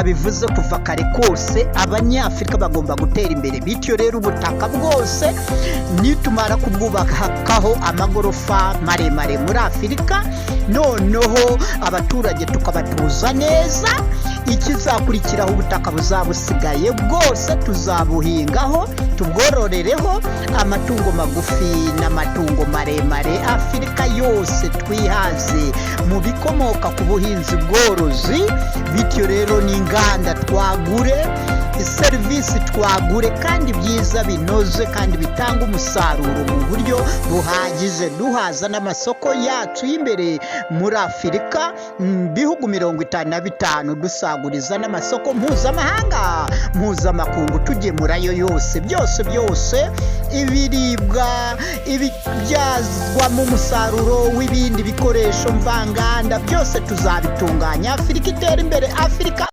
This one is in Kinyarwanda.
twabivuze kuva kare kose, Abanyafurika bagomba gutera imbere. Bityo rero ubutaka bwose nitumara kubwubakaho amagorofa maremare muri Afurika, noneho abaturage tukabatuza neza, ikizakurikiraho, ubutaka buzaba busigaye bwose tuzabuhingaho, tubwororereho amatungo magufi n'amatungo maremare. Afurika yose twihaze mu bikomoka ku buhinzi bworozi. Bityo rero n'inganda twagure, serivisi twagure, kandi byiza binoze kandi bitanga umusaruro mu buryo buhagije, duhaza n'amasoko yacu y'imbere muri Afurika, bihugu 55, dusaguriza n'amasoko mpuzamahanga, mpuzamakungu, tugemurayo yose, byose byose, ibiribwa, ibibyazwamo umusaruro w'ibindi bikoresho mvanganda, byose tuzabitunganya. Afurika itera imbere, Afurika.